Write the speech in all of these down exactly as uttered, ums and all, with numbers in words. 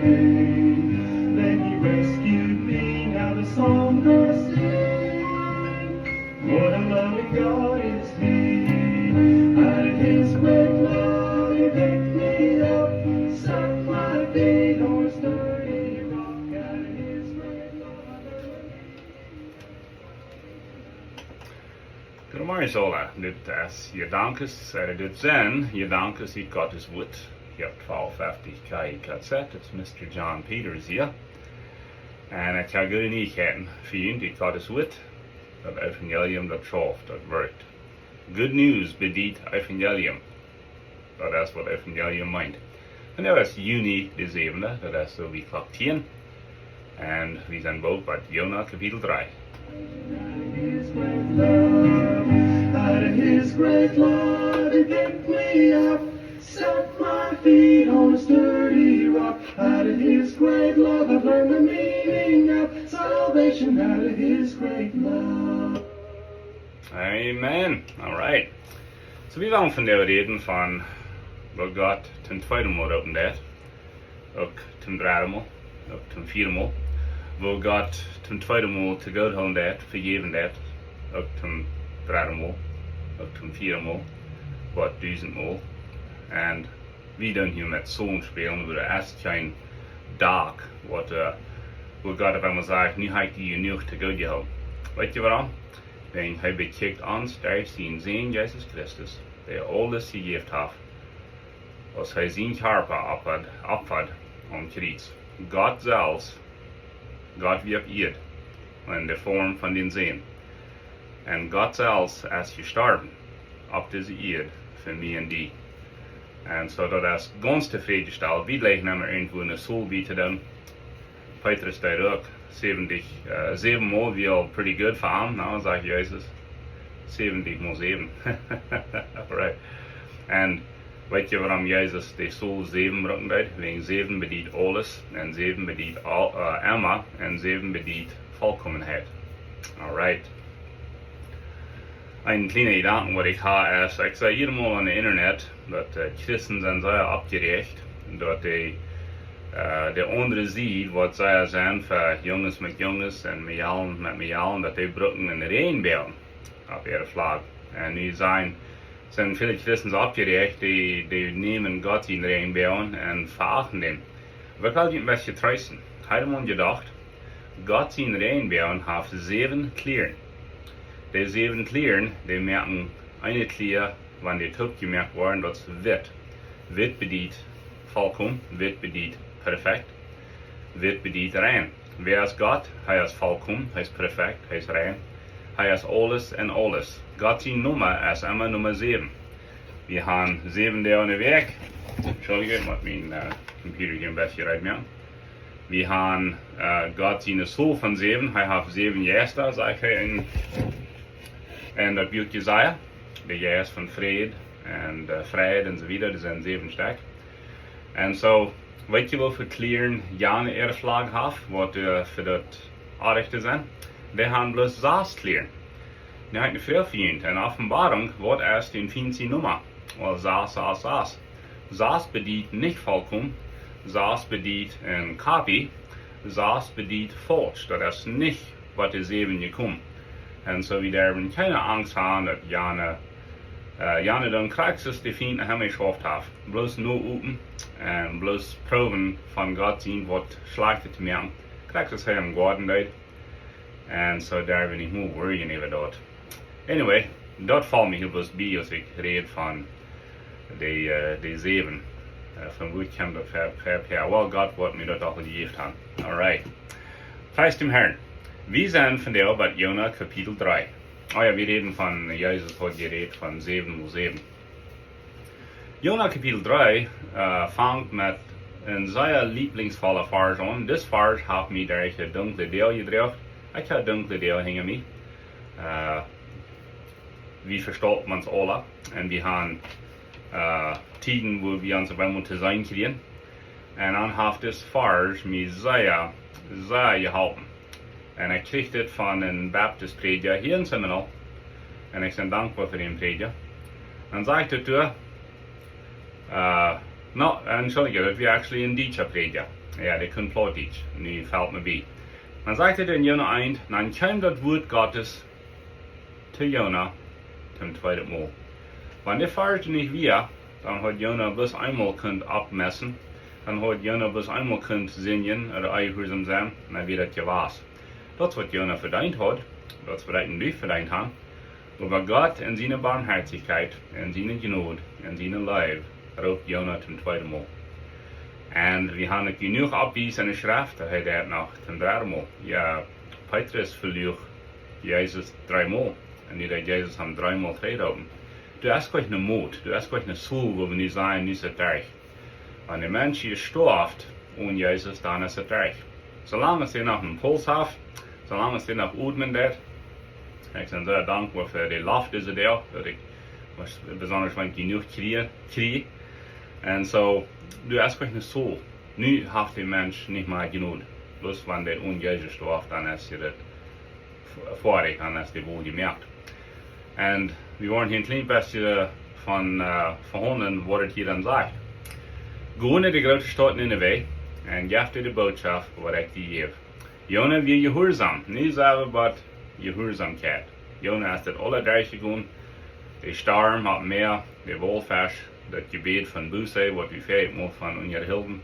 Then he rescued me, now the psalm I sing. What a loving God is he. Out of his great love he picked me up, set my feet on a sturdy rock. Out of his great love I learned. Goodemorjen, Sola. Dit es Jedanken, eh, dit sent Jedanken ut Gottes Wuat. Hia opp twalf feftig K I K Z, dit es Mister John Peters hia. Un ekj hab goode Niechkjeiten fa junt ut Gottes Wuat. Daut Evangelium, daut schauft, daut werkjt. Good news bediet Evangelium. Daut es waut Evangelium meent. Un daut es Juni de säwende, daut es soo bie Klock tieen. Un wie sent boolt bie Jona Kapitel dree. Out of his great love, he picked me up, set my feet on a sturdy rock. Out of his great love, I've learned the meaning of salvation. Out of his great love. Amen. All right. So, wie wellen vondoag räden von waut Gott toom tweeden Mol roopen deed, uk toom dreeden Mol, uk toom vieeden Mol. Waut Gott toom tweeden Mol to Gott hoolen deed, vejäwen deed, uk toom dreeden Mol, uk toom vieeden Mol, waut dusent Mol. Un wie doonen hia met Zollen spälen, wua doa es kjeen Dak, waut, eh, wua Gott opp eemol sajcht: "Nu hab ekj die jenuach to Gott jehoolen." Weetst du wuarom? Wan hee bekjikjt ons derch sienen Sän Jesus Christus, dee aules jejäft haft, aus hee sienen Kjarpa oppfad, oppfad aum Kjriez. Gott selfst, Gott wia opp Ieed en de Form von dän Sän. Un Gott selfst es jestorwen opp dise Ieed fa mie un die. Un soo daut es gaunz tofrädjestalt. Wie jleichen emma irjentwua ne Zol bie to doonen. Petrus deed uk. Säwentich, eh, säwen Mol wia aul pretty good fa am, nä, sajcht Jesus. Säwentich mol säwen. Right. Un weetst du wuarom Jesus de Zol säwen brucken deed? Wäajen säwen bediet aules, un säwen bediet aul, eh, emma, un säwen bediet Vollkomenheit. All right. Een kjliena Jedanken waut ekj hab es, ekj see jiedatmol aun daut Internet daut, eh, Christen sent sea oppjeräacht, daut dee, eh, de aundre Sied, waut see sent fa Junges met Junges un Mejalen met Mejalen, daut dee brucken een Räajenboagen opp äare Flagg. Un nu sent, sent väle Christen oppjeräacht, dee, dee nämen Gott sienen Räajenboagen un veachten dän. Oba ekj well junt een bät treesten. Hab mol jedocht, Gott sien Räajenboagen haft säwen Kjlieren. Dee säwen Kjlieren, dee moaken eene Kjlia, wan dee toop jemoakt woaren, daut es witt. Witt bediet vollkomen, witt bediet perfekt, witt bediet rein. Wäa es Gott? Hee es vollkomen, hee es perfekt, hee es rein. Hee es aules en aules. Gott sien Numma es emma Numma säwen. Wie haben säwen Doag enne Wäakj. Entschuldigung, ekj mott mien, eh, Computer hia een bät reed moaken. Wie haben, eh, Gott siene Zol von säwen. Hee haft säwen Jeista, sajcht hee en, en daut Buak Jesaja. De Jeist von Fräd un, eh, Freid un soo wieda, dee sent säwen Stekj. Un soo, weetst du woo väl Kjlieren jane äare Flagg haft, waut, eh, fa daut Oajchte sent? Dee haben bloos sas Kjlieren. Nu hab ekj eene Froag fa junt. En Openboarunk, waut es dän Fient siene Numma? Well, sas, sas, sas. Sas bediet nich vollkomen. Sas bediet eene Kopie. Sas bediet faulsch. Daut es nich waut de säwen jekomen. Un soo, wie derwen kjeene Angst haben, daut jane, eh, jane dan krakjt soo aus de Fient em Himmel jeschauft haft. Bloos no open un bloos proowen von Gott sien Wuat schlajcht to moaken. Krakjt soo aus hee em Goaden deed. Un soo derwen wie nich mea worryen äwa daut. Anyway, daut foll mie hia bloos bie, aus ekj räd von de, eh, de säwen. Eh, von wua kjemt daut ver-, ver-, ver-, well, Gott woat mie daut doch jejäft haben. All right. Pries däm Herrn. Wie sent vondoag bie Jona Kapitel dree. Oh jo, wie räden von, Jesus haud jerät von säwen mol säwen. Jona Kapitel dree, eh, fangt met een sea lieblingsvolla Varsch aun. Dis Varsch haft mie derch de dunkle Doag jedroagen. Ekj hab dunkle Doag hinja mie. Eh, wie vestonen ons aula. Un wie haben, eh, Tieden, wua wie ons opp eemol to seenen kjrieen. Un dan haft dis Varsch mie sea, sea jeholpen. Un ekj kjrieech dit von een Baptist Prädja hia en Seminole. Un ekj sie dankboa fa dän Prädja. Dan säd ekj doa, eh, no, entschuldigung, daut wia actually een dietscha Prädja. Jo, dee kunn Plautdietsch. Nu felt mie bie. Dan sajcht hee en Jona eent, dan kjeem daut Wuat Gottes to Jona toom tweeden Mol. Wan de Varsch nich wia, dan haud Jona bloos eemol kunt oppmessen, dan haud Jona bloos eemol kunt sinjen ooda onjehuarsom sennen, dan wia daut jewast. Daut es waut Jona vedeent haud, daut es waut ekj un du vedeent haben. Oba Gott en siene Barmherzigkeit, en siene Jnod, en siene Leew roopt Jona toom tweeden Mol. Un wie haben jenuach Bewies en de Schreft, daut hee daut noch toom dredden Mol. Jo, Petrus veluach Jesus dreemol. Un nu deed Jesus am dreemol trigjroopen. Du hast goanich ne Mot, du hast goanich ne Seel, wua wie nu sajen, nu es et derch. Wan de Mensch hia stoaft onen Jesus, dan es et derch. Soolang aus hee noch een Puls haft, soolang aus hee noch odmen deit, ekj sie sea dankboa fa de Loft dise Doag, daut ekj waut besonda wan ekj jenuach kjrie, kjrie. Un soo, du hast goanich ne Seel. Nu haft de Mensch nich mea Jnod. Bloos wan dee onen Jesus stoaft, dan es hee daut foadich, dan es de Wol jemoakt. Un wie woaren hia een kjlien bät von, äh, vehaundlen, waut et hia dan sajcht. Go no de groote Staut Ninive un jeff dee de Bootschoft, waut ekj die jäw. Jona wia jehuarsom, nu sent wie bie Jehuarsomkjeit. Jona es daut aules derchjegonen, de Storm opp daut Mäa, de Waulfesch, daut Jebäd von Buße, waut wie väl mol von unjahilden.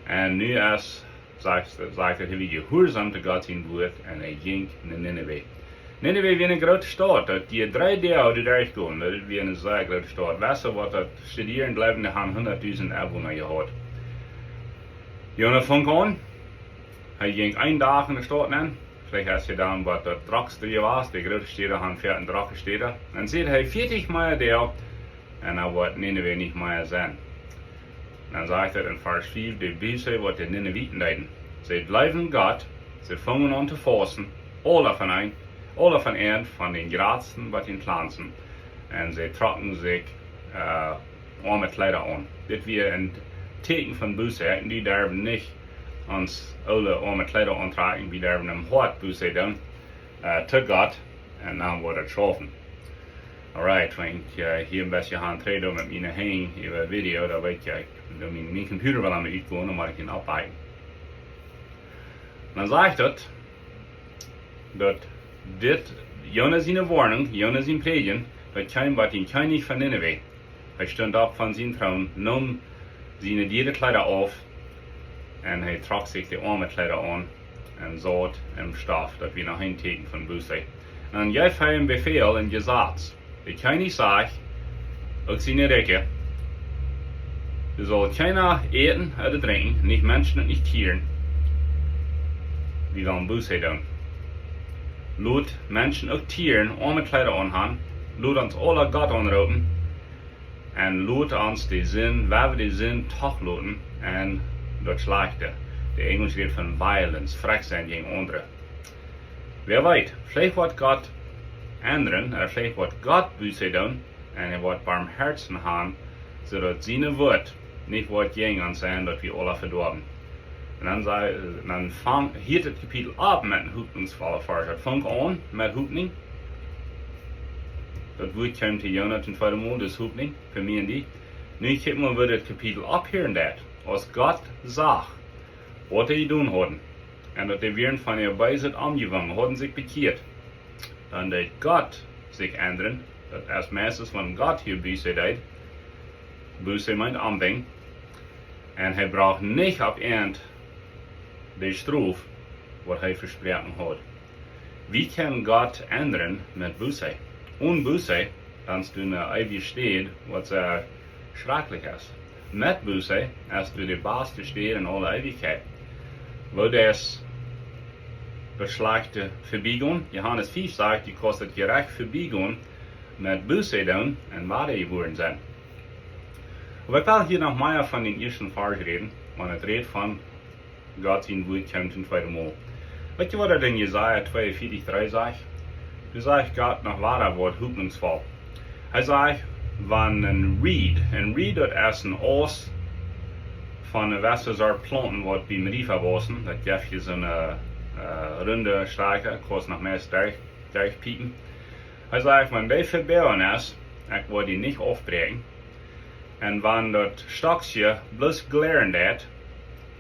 Un nu es, sajcht, sajcht daut hee wia jehuarsom to Gott sien Wuat un hee jinkj no Ninive. Ninive wia eene groote Staut, daut dee dree Doag derchgonen, daut wia eene sea groote Staut. Wese waut daut studieren bleewen, dee haben hundatdusent Enwona jehaut. Jona funk aun, hee jinkj eenen Dach en de Staut nenn, veleicht es hee dan waut daut drockste jewast, de groote Städa haben veeatien drocke Städa. Dan säd hee: Vieetich mea Doag, un dan woat Ninive nich mea sennen. Dan sajcht et en Varsch fief, de Buße, waut de Niniviten deeden. See jleewden Gott, see fungen aun to fausten, aule von an, aule von an, von dän jratsten bat dän kjlansten. Un see trocken sikj, äh, oame Kjleeda aun. Dit wia een Tieekjen von Buße. Ekj un du derwen nich ons oole oame Kjleeda auntrakjen, wie derwen em Hoat Buße doonen, äh, to Gott, un dan woat et schaufen. Alright, wan ekj, äh, hia een bät Haunt Tredo met miene Henj äwa Video, dan weet jie, ekj, dan mien, mien Computer well aun mie utgonen, dan mott ekj dän oppbakjen. Dan sajcht et, daut dit, Jona siene Woarnunk, Jona sien Prädjen, daut kjeem bat dän Kjennich von Ninive. Hee stunt opp von sienen Troon, neem siene diere Kjleeda auf un hee trock sikj de oame Kjleeda aun un saut em Stoff. Daut wia noch een Tieekjen von Buße. Un dan jeef hee een Befäl, een Jesaz. De Kjennich sajcht, uk siene Rikj, doa saul kjeena äten ooda drinkjen, nich Menschen un nich Tieren. Wie wellen Buße doonen. Lot Menschen uk Tieren oame Kjleeda aunhaben, lot ons aula Gott aunroopen, un lot ons de Sind, wan wie de Sind doch loten, un daut Schlajchte. De Enjelsch rät von violence, frakj sennen jäajen aundre. Wäa weet, veleicht woat Gott endren, ooda veleicht woat Gott Buße doonen, un hee woat Barmhoaten haben, soo daut sien Wuat nich woat jäajen ons sennen, daut wie aula vedoawen. Un dan saj, dan fang, hieet daut Kapitel opp met een hopninjsvolla Varsch. Et funk aun met Hopninj. Daut Wuat kjeem to Jona daut tweede Mol, daut es Hopninj fa mie un die. Nu kjikj mol, woo daut Kapitel opphieren deit. Aus Gott sach, waut see jedonen hauden, un daut dee wieren von äa Beeset omjewungen, hauden sikj bekjieet, dan deed Gott sikj endren. Daut es meistens, wan Gott hia Buße deed. Buße meent omwenjen. Un hee brocht nich opp an de Strof, waut hee vesproaken haud. Wie kjennen Gott endren met Buße? Onen Buße, dan es doa eene eewje Städ, waut sea schrakjlich es. Met Buße es doa de baste Städ en aule Eewichkjeit. Woo daut, daut Schlajchte vebiegonen. Johanes fief sajcht, du kaust daut Jerecht vebiegonen, met Buße doonen un wada jebuaren sennen. Oba ekj well hia noch mea von dän ieeschten Varsch räden, wan et rät von Gott sien Wuat kjemt daut tweede Mol. Weet jie, waut et en Jesaja tweeunvieetich dree sajcht? Doa sajcht Gott noch wada waut hopninjsvoll. Hee sajcht, wan een Reed, een Reed, daut es een Aust von eene jewesse Sort Plaunten, waut biem Riefa wausen, daut jeft hia soone, äh, runde Stakja, kaust noch meist derch, derchpieekjen. Hee sajcht, wan dee vebiegonen es, ekj woa dee nich aufbräakjen. Un wan daut Stockje bloos glirren deit,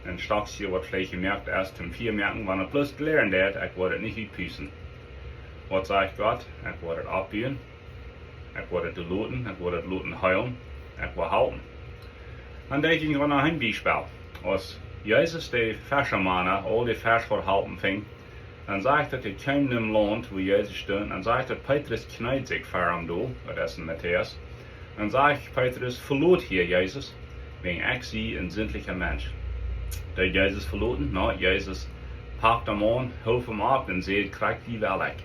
een Stockje waut veleicht jemoakt es toom Fia moaken, wan et bloos glirren deit, ekj woa et nich utpusten. Waut sajcht Gott? Ekj woa et oppbuen, ekj woa et loten, ekj woa et loten heelen, ekj woa halpen. Dan denkj ekj aun een Biespel. Aus Jesus de Feschamana aul de Fesch haud halpen finjen, dan sajcht et, daut kjeem no een Launt, wua Jesus stunt, dan sajcht et, Petrus kjneed sikj ver am dol, daut es en Matäus. Dan sajcht Petrus: Velot hia, Jesus, wiels ekj sie een sindlicha Mensch. Deed Jesus veloten? Nä, Jesus pakt am aun, hilft am opp un sajcht: Krakjt die well ekj.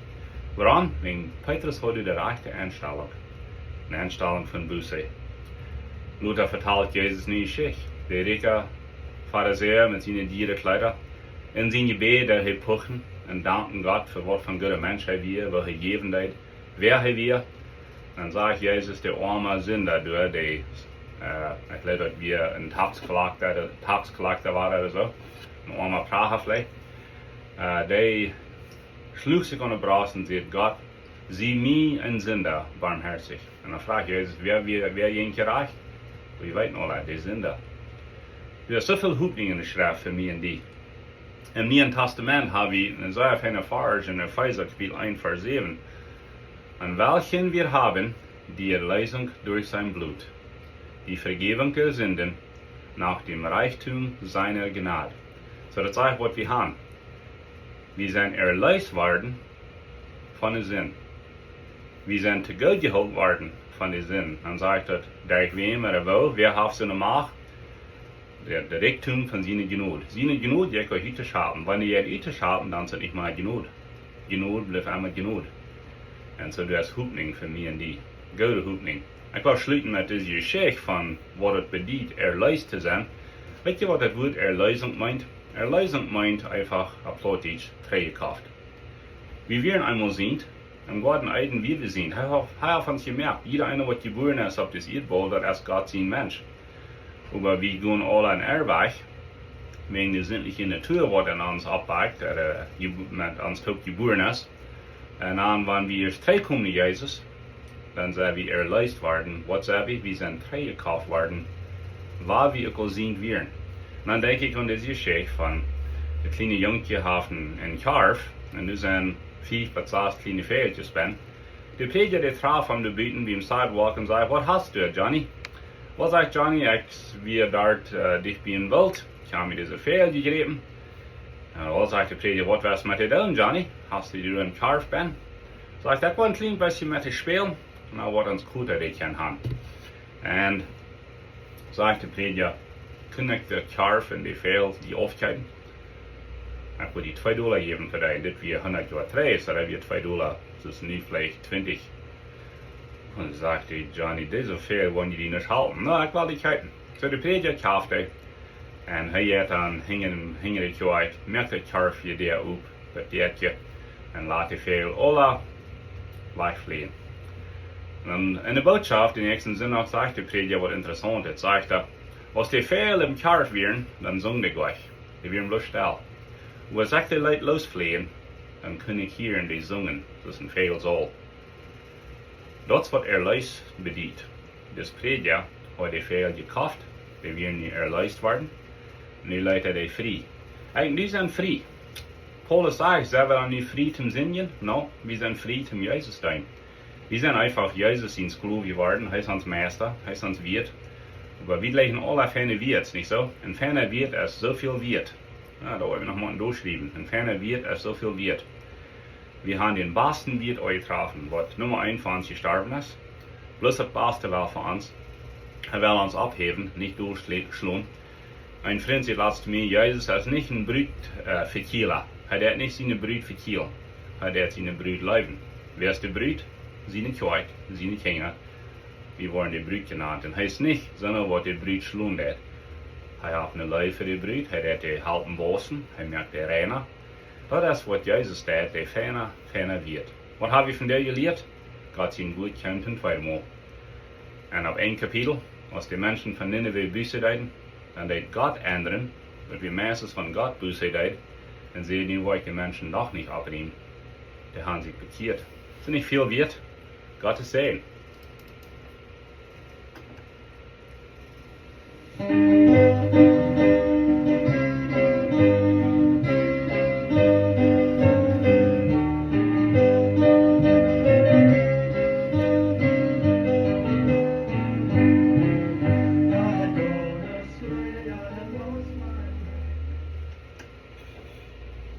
Wuarom? Wiels Petrus haud de rajchte Enstalunk. Eene Enstalunk von Buße. Lota vetalt Jesus ne Jeschicht. De rikja Farisäa met siene diere Kjleeda. En sien Jebäd deed hee puchen un danken Gott fa waut fa een gooda Mensch hee wia, waut hee jäwen deed, wäa hee wia. Dan sajcht Jesus, de oama Sinda doa, dee, äh, ekj jleew daut wia een Taxkollekta, de Taxkollekta wia ooda soo, een oama Pracha veleicht, äh, dee schluach sikj aun de Brost un säd: Gott, sie mie een Sinda barmhoatich. Un dan fruach Jesus: Wäa, wäa, wäa jinkj jerajcht? Wie weeten aula, de Sinda. Doa es soo väl Hopninj en de Schreft fa mie un die. Em Nieen Tastament ha wie een sea feina Varsch en Efeesa Kapitel eent, Varsch säwen: An welchen wir haben die Erlösung durch sein Blut, die Vergebung der Sünden nach dem Reichtum seiner Gnade. Soo, daut sajcht, waut wie haben. Wie sent erleest worden von de Sind. Wie sent togoodjeholpen worden von de Sind. Dan sajcht et, derch wäm ooda woo, wäa haft soone Macht? De, de Rikjdom von siene Jnod. Siene Jnod, jie kjennen utschaufen. Wan jie utschaufen, dan es et nich mea Jnod. Jnod blift emma Jnod. Un soo, doa es Hopninj fa mie un die. Goode Hopninj. Ekj well schluten met dise Jeschicht von waut et bediet, erleest to sennen. Weet jie, waut daut Wuat Erlösung meent? Erlösung meent eefach opp Plautdietsch: trigj jekoft. Wie wieren eemol Sind, em Goaden Eden wia wie Sind. Hee haft, hee haft ons jemoakt. Jieda eena, waut jebuaren es opp dise Ieed, daut es Gott sien Mensch. Oba wie gonen aula en äa Wajch, wäajen de sindliche Natua, waut en ons oppwakjt, äh, jebu-, met ons toop jebuaren es. Un dan, wan wie ieescht trigjkomen no Jesus, dan sent wie erleest worden. Waut sent wie? Wie sent trigj jekoft worden, wua wie uk aul Sind wieren. Un dan denkj ekj aun dise Jeschicht von, daut kjliene Jungkje haft een, een Kjarw, un doa sent fief bat sas kjliene Väajelkjes bennen. De Prädja, dee traf am doa buten biem Sidewalk un säd: Waut hast du, Johnny? Waut, sajcht Johnny, ekj wia doa, äh, dicht bie een Woolt. Ekj hab mie dise Väajel jejräpen. Un waut, sajcht de Prädja, waut west met dee doonen, Johnny? Hast du dee een Kjarw bennen? Sajcht: Ekj wull een kjlien bät met dee spälen. Na, waut ons Kuta dee kjennen haben. Un sajcht de Prädja: Kunn ekj dän Kjarw un dee Väajel die aufkjeepen? Ekj wull die twee Dolla jäwen fa dee. Dit wia hundat Joa trigj, soo daut wia twee Dolla, daut es nu veleicht twintich. Un sajcht de Johnny: Dise Väajel woaren die nich halpen. Na, ekj well dee kjeepen. Soo, de Prädja kjeeft dee. Un hee jeit dan hinja, hinja de Kjoakj, moakt daut Kjarwje doa op, daut Däakje, un lat dee Väajel aula wajchfleajen. Un dan en de Bootschoft, dän näakjsten Sindach, sajcht de Prädja waut Interessauntet. Sajcht hee: Aus dee Väajel em Kjarw wieren, dan sungen dee goanich. Dee wieren bloos stell. Oba aus ekj dee leet loosfleajen, dan kunn ekj hieren dee sungen, soo aus een Väajel saul. Daut es waut erleest bediet. Dis Prädja haud dee Väajel jekoft, dee wieren nu erleest worden, un nu leet hee dee frie. Eejentlich, dee sent frie. Paulus sajcht: Sent wie dan nu frie toom sindjen? Nä, wie sent frie toom Jesus deenen. Wie sent eefach Jesus sien Sklow jeworden. Hee es ons Meista, hee es ons Wieet. Oba wie jlikjen aula feine Wieets, nich soo? Een feina Wieet es soo väl wieet. Jo, daut woa wie noch mol dolschriewen. Een feina Wieet es soo väl wieet. Wie haben dän basten Wieet aunjetroffen, waut Numma eent fa ons jestorwen es. Bloos daut Baste well fa ons. Hee well ons opphäwen, nich dolschlonen. Een Frint säd latst to mie: Jesus es nich een Brut, äh, vekjielen. Hee deit nich siene Brut vekjielen. Hee deit siene Brut leewen. Wäa es de Brut? Siene Kjoakj, siene Kjinja. Wie woaren de Brut jenant. Un hee es nich soona, waut de Brut schlonen deit. Hee haft eene Leew fa de Brut, hee deit dee halpen wausen, hee moakt dee rein. Daut es waut Jesus deit, dee feina, feina Wieet. Waut hab wie von dee jelieet? Gott sien Wuat kjemt een tweedet Mol. Un opp een Kapitel, aus de Menschen von Ninive Buße deeden, dan deed Gott endren, daut wia meistens wan Gott Buße deed, un säd: Nu woa ekj de Menschen doch nich oppriemen. Dee haben sikj bekjieet. Es nich väl wieet? Gott sien Säajen.